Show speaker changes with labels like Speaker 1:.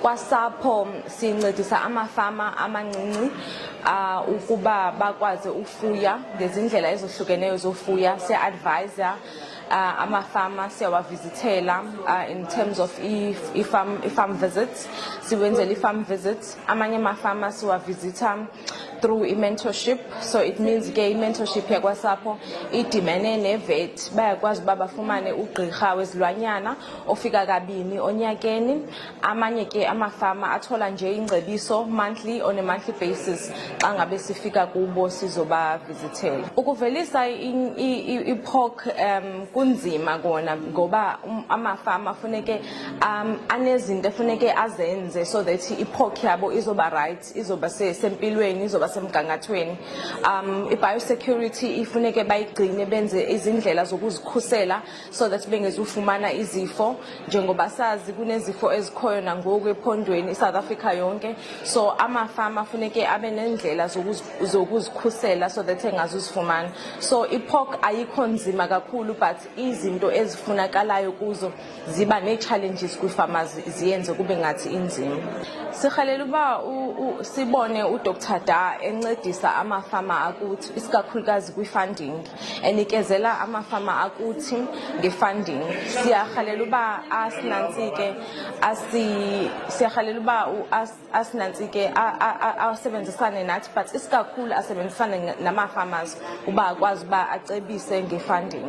Speaker 1: KwaSAPHO sincedisa amafama amancinci ukuba bakwazi ufuya ngezindlela ezohlukeneyo zofuya. Siya-advisa amafama, siyawavizithela in terms of i-farm visits, siwenzela i-farm visits. Amanye amafama siwavizitha through i-mentorship. So it means ke i-mentorship yakwaSAPHO idibene ne-vet, bayakwazi uba bafumane ugqirha wezilwanyana ofika kabini onyakeni. Amanye ke amafama athola nje ingcebiso monthly, on a monthly basis, xa ngabe sifika kubo sizobavizithela. Ukuvelisa i-pork kunzima kona ngoba amafama funeke anezinto efuneke azenze so that i-pork yabo izoba right, izoba sempilweni, izoba semgangathweni. I-biosecurity ifuneke bayigcine, benze izindlela zokuzikhusela so that bengezufumana izifo, njengoba sazi kunezifo ezikhoyo nangoku ephondweni, iSouth Africa yonke. So amafama funeke abe nendlela zokuzikhusela so that engazuzifumana. So i-pork ayikho nzima kakhulu, but izinto ezifunakalayo kuzo ziba nee-challenges kwii-farmers, ziyenze kube ngathi inzima. Sirhalela uba sibone uDr Da encedisa amafama akuthi, isikakhulukazi kwi-funding, enikezela amafama akuthi nge-funding. Siyarhalela uba asinantsike asi siyarhalela uba asinantsike asebenzisane nathi, but isikakhulu asebenzisane nama-farmers uba akwazi uba acebise nge-funding.